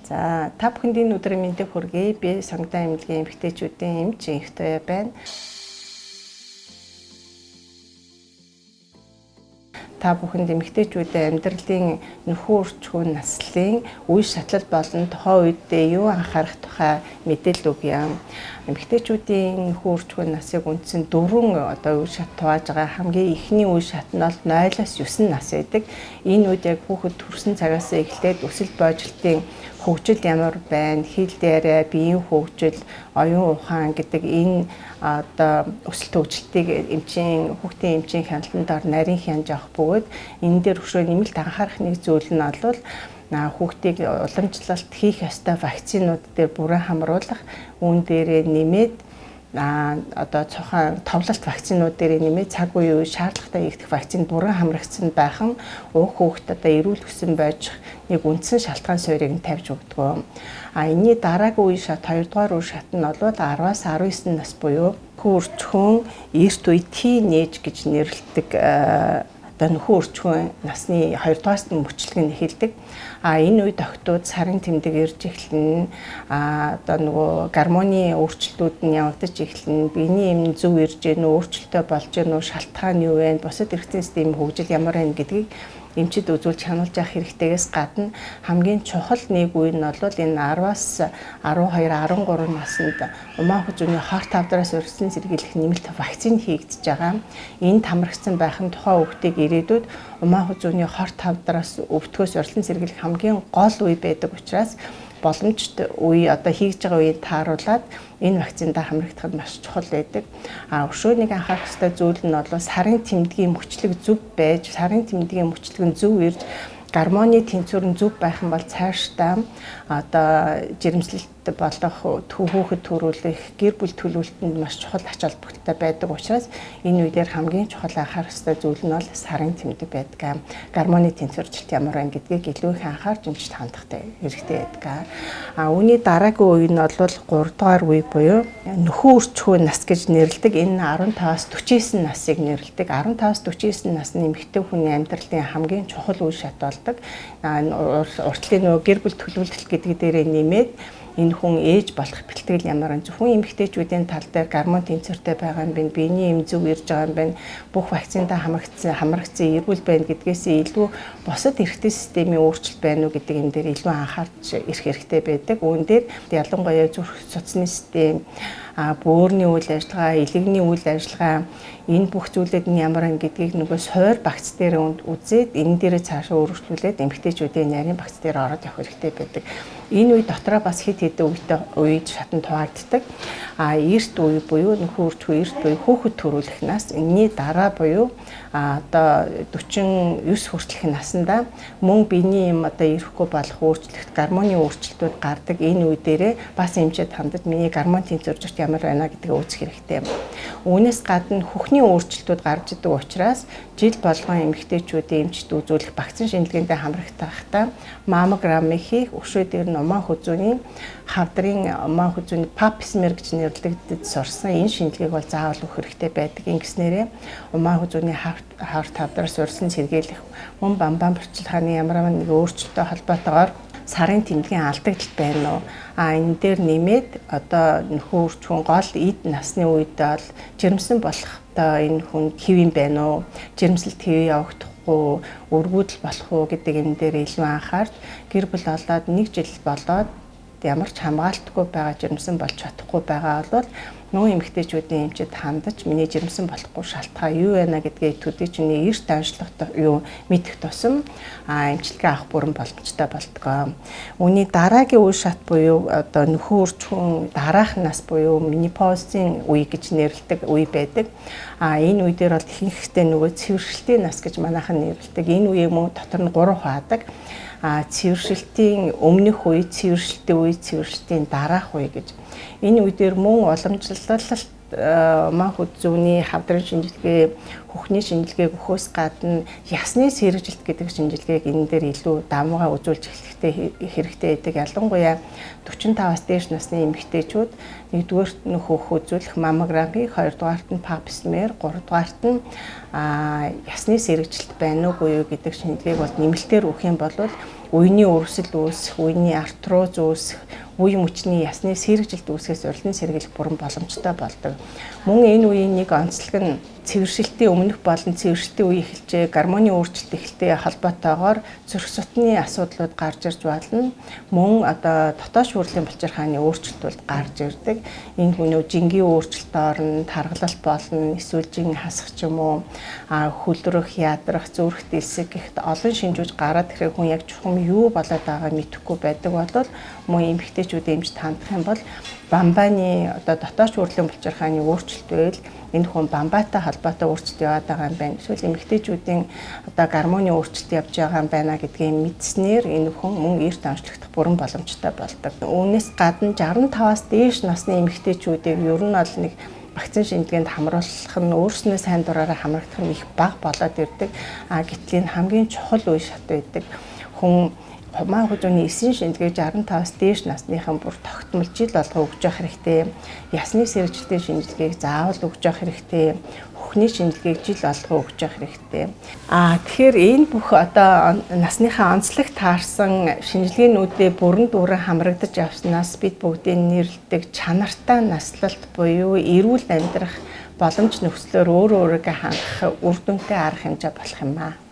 За та бүхэнд энэ өдрийн мэндийг хүргэе. Би Сонгидон эмнэлгийн эмэгтэйчүүдийн эмч Энхтоё байна. Та бүхэнд эмэгтэйчүүдийн амьдралын нөхөн үрчхүүн наслын үе шатлал болон тухайн үедээ юу анхаарах тухай мэдээлэл өгье. Эмэгтэйчүүдийн нөхөн үрчхүүн насыг үндсэн дөрвөн одоо үе шат хувааж байгаа. Хамгийн эхний үе шат нь бол 0-аас 9 нас байдаг. Энэ үед яг хүүхэд төрсэн цагаас эхлээд өсөлт боожлтын хөгжил ямар байна, хэл дээрээ биеийн хөгжил, оюун ухаан гэдэг энэ одоо өсөлт хөгжилтийг эмчийн хүүхдийн эмчийн хяналтанд ор нарийн хянаж авах бөгөөд энэ дээр өшөө нэмэлт анхаарах нэг зүйл нь бол хүүхдийг уламжлалт хийх ёстой вакцинууд дээр бүрэн хамруулах, үүн дээрээ нэмээд одоо цохон товлолт вакцинууд дээр нэмээд цаг үе шаардлагатай хийгдэх вакцин бүрэн хамрагдсан байх нь уг хүүхд одоо эрүүл өсөн байж нэг үндсэн шалтгаан суурийг нь тавьж өгдөг. А энэний дараагийн үе шат, хоёрдугаар үе шат нь бол 10-аас 19 нас буюу хөрчхөн эрт үе тийнейж гэж нэрлэдэг одоо нөхөн үрчхүүн насны хоёрдугаарт нь мөчлөг нь эхэлдэг. А энэ үед охтууд сарын тэмдэг ирж эхэлнэ. А одоо нөгөө гормоны өөрчлөлтүүд нь явагдаж эхэлнэ. Биений эм зөв ирж гэнэ үү, өөрчлөлтөө болж гэнэ үү, шалтгаан юу вэ, бусад эрхтэн системийн хөгжил ямар байна гэдгийг эмчид үзүүлж хянуулж явах хэрэгтэйгээс гадна хамгийн чухал нэг үе нь бол энэ 10-аас 12, 13 наснд умаа хүзүүний хорт хавдраас урьдчилан сэргийлэх нэмэлт вакцин хийгдэж байгаа. Энэ тамрагдсан байх нь тухайн хүүхдийг ирээдүйд умаа хүзүүний хорт хавдраас өвдөхөөс урьдчилан сэргийлэх хамгийн гол үе байдаг учраас боломжтой үе одоо хийж байгаа үеийг тааруулаад энэ вакциндаа хамрагдах нь маш чухал байдаг. А өшөө нэг анхаарах ёстой зүйл нь бол сарын тэмдгийн мөчлөг зөв байж, сарын тэмдгийн мөчлөг нь зөв ирж, гормоны тэнцвэр нь зөв байх юм бол цаашдаа одоо жирэмслэлт болох, хүүхэд төрүүлэх, гэр бүл төлөвлөлтөнд маш чухал ач холбогдолтой байдаг учраас энэ үеэр хамгийн чухал анхаарах ёстой зүйл нь бол сарын тэмдэг байдаг. Гормоны тэнцвэржилт ямар байна гэдгийг илүү их анхаарч эмчит хандах хэрэгтэй байдаг. А үүний дараагийн үе нь бол 3 дугаар үе буюу нөхөн үрчхүү нас гэж нэрлэдэг. Энэ 15-аас 49 насыг нэрлэдэг. 15-аас 49 насны эмэгтэй хүний амьдралын хамгийн чухал үе шат болдог. Уртлын нөгөө гэр бүл төлөвлөлт гэдэг дээрээ нэмээд энэ хүн ээж болох бэлтгэл ямар вэ? Зөвхөн эмэгтэйчүүдийн тал дээр гормон тэнцвэртэй байгаа юм байна, биений эм зөв ирж байгаа юм байна, бүх вакциндаа хамрагдсан эрүүл байна гэдгээсээ илүү бусад эрхтэн системийн өөрчлөлт байна уу гэдэг юм дээр илүү анхаарч ирэх хэрэгтэй байдаг. Үүн дээр ялангуяа зүрх судасны систем, бөөрийн үйл ажиллагаа, элэгний үйл ажиллагаа энэ бүх зүйлүүд нь ямар юм гэдгийг нөгөө суур багц дээр үзээд энэ дээрээ цаашаа өөрчлүүлээд эмэгтэйчүүдийн нарийн багц дээр ороод явах хэрэгтэй байдаг. Энэ үе дотроо бас хэд хэдэн үетэй үед шатан хуваагддаг. А эрт үе буюу нөхөн үрчхүү эрт буюу хүүхэд төрүүлэх нас, энэний дараа буюу одоо 49 хүртэлх наснда мөн биений юм одоо ирэхгүй болох өөрчлөлт, гормоны өөрчлөлтүүд гардаг. Энэ үе дээрээ бас эмчид хандаж миний гормон тэнцвэржилт ямар байна гэдгийг үзэх хэрэгтэй. Үүнээс гадна хөхний өөрчлөлтүүд гарч идэг учраас жил болгон эмэгтэйчүүдийн эмчит үзүүлэх вакцин шинжилгээндээ хамрагдахдаа маммограммыг хийх, өшөө дээр нь умаа хүзүүний хавдрын умаа хүзүүний пап смэр гэж нэрлэгдэж сурсан энэ шинжилгээг бол заавал өгөх хэрэгтэй байдаг. Ингэснээрээ умаа хүзүүний хорт хавдраас урьдчилан сэргийлэх мөн бамбан барчилгааны ямар нэг өөрчлөлттэй холбоотойгоор сарын тэмдгийн алдагдал байна уу? А энэ дээр нэмээд одоо нөхөн үрчхүүн гол эд насны үед бол жирэмсэн болох одоо энэ хүн хэв юм байна уу? Жирэмслэлт хэв явагдахгүй, өргүүдэл болох уу гэдэг энэ дээр илүү анхаарч гэр бүл олоод нэг жил болоод ямар ч хамгаалтгүй байгаа жирэмсэн болж чадахгүй байгаа бол нүүн эмэгтэйчүүдийн эмчид хандаж миний жирэмсэн болохгүй шалтгаан юу байна гэдгийг төдий чиний эрт онцлог юу мэдэх тусам эмчилгээ авах бүрэн боломжтой болдгоо. Үүний дараагийн үе шат буюу одоо нөхөн үрчхүүн дараах нас буюу менопаузын үе гэж нэрлэдэг үе байдаг. А энэ үе дээр бол ихэнхдээ нөгөө цэвэршилтийн нас гэж манайхан нэрлэдэг. Энэ үеийг мөн дотор нь 3 хуваадаг. А цэвэршилтийн өмнөх үе, цэвэршилтийн үе, цэвэршилтийн дараах үе гэж. Энэ үе дээр мөн уламжлалт умаа хүзүүний хавдрын шинжилгээ, хөхний шинжилгээг өгөхөөс гадна ясны сэргэлт гэдэг шинжилгээг энэ дээр илүү давмгаа үзүүлж эхлэхтэй хэрэгтэй байдаг. Ялангуяа 45-аас дээш насны эмэгтэйчүүд нэгдүгээрт нь хөх үзүүлэх маммограмыг, хоёрдугаарт нь пап смэр, гуравдугаарт нь ясны сэргэжилт байна уугүй юу гэдэг шинжилгээг бол нэмэлтээр өгөх юм бол үений өрсөл үүсэх, үений артроз үүсэх, үе мөчний ясны сэргэжилт үүсгэхээс урилан сэргийлэх бүрэн боломжтой болдог. Мөн энэ үеийн нэг онцлог нь цэвэршилтийн өмнөх болон цэвэршилтийн үе эхэлжээ, гормоны өөрчлөлт эхэлтэй холбоотойгоор зүрх судны асуудлууд гарч ирж болно. Мөн одоо дотоод шүүрлийн булчирхааны өөрчлөлт бол гарч ирдэг. Энэ хүн жингийн өөрчлөлт орно, таргалалт болно, эсвэл жин хасах ч юм уу, хөлрөх, ядрах, зүрх дэлсэх гэх олон шинжүүд гараад ирэхээр хүн яг чухам юу болоод байгааг мэдэхгүй байдаг бол мөн эмэгтэйчүүд эмч тандах юм бол бамбаны одоо дотоод шүүрлийн булчирхааны өөрчлөлт байвал энэ хүн бамбаатай холбоотой өөрчлөлт яваад байгаа юм байна. Эсвэл эмэгтэйчүүдийн одоо гормоны өөрчлөлт явж байгаа юм байна гэдгийг мэдснээр энэ хүн мөн эрт онцлогдох бүрэн боломжтой болдог. Үүнээс гадна 65-аас дээш насны эмэгтэйчүүдийг ер нь бол нэг вакцин шинжилгээнд хамруулах нь өөрснөө сайн дураараа хамрагдах нь их бага болоод ирдэг. А гэтэл энэ хамгийн чухал үе шат байдаг. Хүн маань хүзүүний эсийн шинжилгээг 65-аас дээш насныхан бүр тогтмол жил болгон өгж явах хэрэгтэй. Ясны сэргэжилтийн шинжилгээг заавал өгж явах хэрэгтэй. Хөхний шинжилгээг жил болгон өгж явах хэрэгтэй. Тэгэхээр энэ бүх одоо насныхаа онцлог таарсан шинжилгээнүүдээ бүрэн дүүрэн хамрагдаж явснаас бид бүгдийн нэрлэдэг чанартай наслалт буюу эрүүл амьдрах боломж нөхцлөөр өөрөө өөрийгөө хангах үр дүнтэй арга хэмжээ болох юм аа.